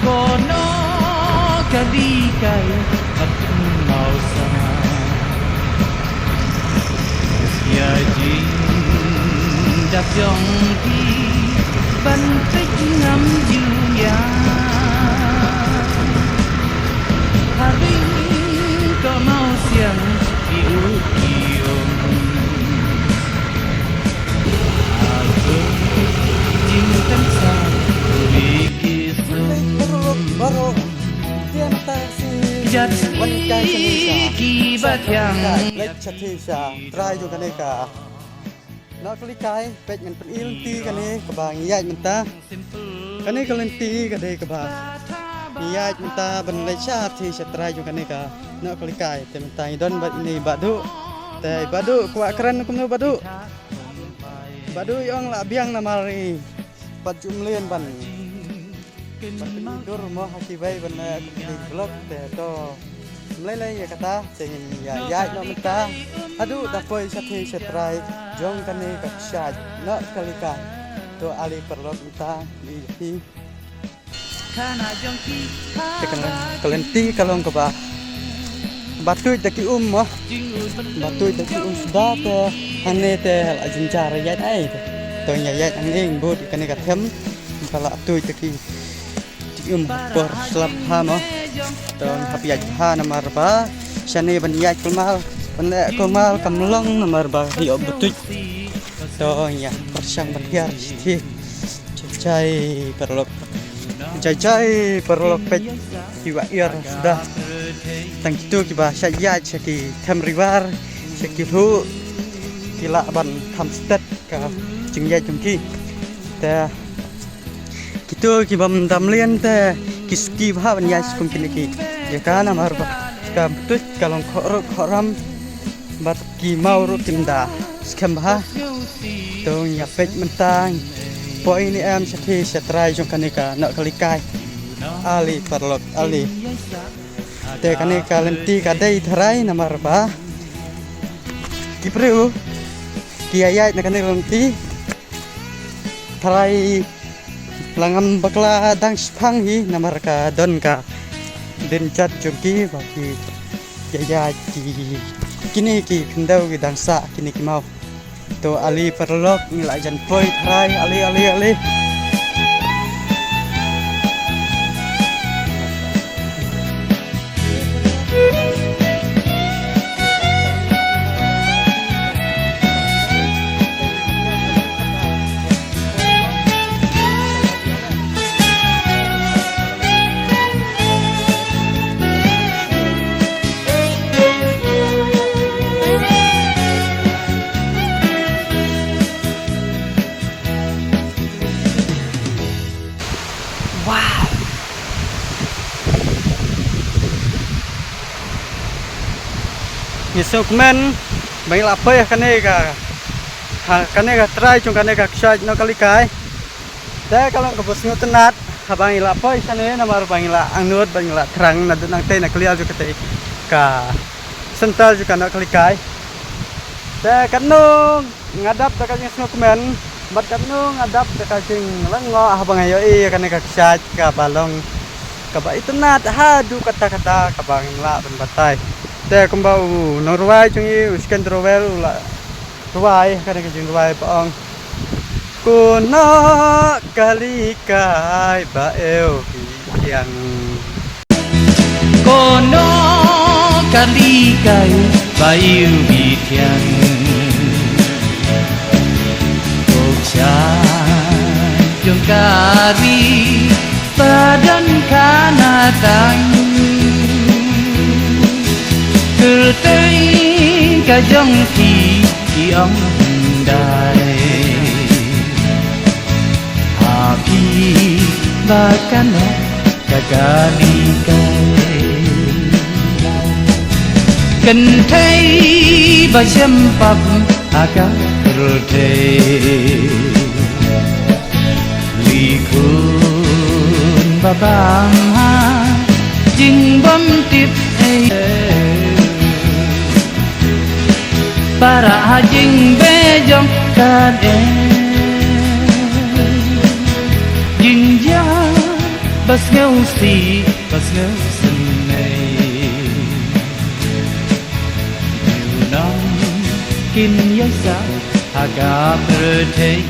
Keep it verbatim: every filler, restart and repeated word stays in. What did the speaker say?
Kono ka likai a pynmawsa. Ïa jingdap jong ki ban peit ngam ju ïa. Ha ring ka mawsiang ki u ki um. Ha ring jingteng sa u ri ki sum. Baroh, baroh. Tiang ta si. Jat wan kai sha ni sa. Ki ba thiang. Leit sha thi sha trai jong kane ka. Noh Kalikai, peit ngan pyni lynti kane kaba ngi ïaid mynta. Kane ka lynti ka dei kaba ngi ïaid mynta ban leit sha thi sha trai jong kane ka Noh Kalikai. Te mynta ngi don bad ine i Bah Duh. Te i Bah Duh kwah kren kumno Bah Duh? Bah Duh i ong lah biang namar i pat ju mlien ban Ban pyndur mo ha kiwei ban leh kum ki vlog te to. Ym lei lei ïa kata te ngin ïa ïaid noh mynta. Haduh da poi sha thi sha trai jong kane ka kshaid Noh Kalikai. To ale paralok mynta ngi ïa phi. Te ka long ka lynti ka long kaba ba tuid da ki um mo. Ba tuid da ki um suda te hangne te la jynjar ïaid ai te. To ïa ïaid hangne bud kane ka them. Ba la tuid da ki Ti um por slap ha mo. To hap ïaid ha namar ba shane ban ïaid kulmar ban leh kulmar kam long namar ba hi ok butut. To ïa pyrshang ban hiar shi thi. Jai jai paralok. Jai jai paralok peit ki wa iar suda. Tang kitu kiba sha ïaid sha ki them riwar sha ki lhu ki lah ban kham stet ka jingïaid jong ki. Te Kito ki bym dam lien te ki suki bha ban ïa skum kine ki. Ïa ka namar ba ka btut ka long khoh ruk khoh ram bad ki maw ruk kim da skhem bha. To ïa peit mynta poi ni em sha thi sha trai jong kane ka Noh Kalikai. Ali paralok ali. Te kane ka lynti ka dei tharai namar ba ki briew ki ïa ïaid na kane ka lynti. Tharai la ngam bakla dang shipang hi namar ka don ka din jat jong ki ba ki ïa ïa ki kine ki khyndew ki dang sah kine ki maw. To ali paralok ngi la jan poi tharai ali ali ali. Wow. Ngi sngewkmen ba ngi la poi ha kane ka, ha kane ka trai jong kane ka kshaid Noh Kalikai. Te ka long kaba sngewtynnat haba ngi la poi shane namar ba ngi la angnud ba ngi la thrang naduh nangtei na ka liang jong katei ka center jong ka Noh Kalikai. Te katno nga dap da ka jingsngewkmen bad katno nga dap da ka jinglyngngoh haba nga ïohi ïa kane ka kshaid kaba long kaba itynnat haduh katta katta kaba ngim lah ban batai. Te kumba u nongrwai jong ngi u Sken Rowell u la rwai ha kane ka jingrwai ba ong, ko Noh Kalikai ba ew biang. Ko Noh Kalikai ba ew biang. Ko kshaid jong ka ri ba don khana tang. Kyrteng ka jong phi ki ong dai. Ha phi ba ka Noh Kalikai. Kynthei ba shem pap ha ka kyrteng. Ri khun ba bam ha jingbym tip ei. Para ha jingbeh jong ka dei. Jingjia ba Sngewsih ba sngewsynei, u nang kin ïaisah ha ka pyrthei.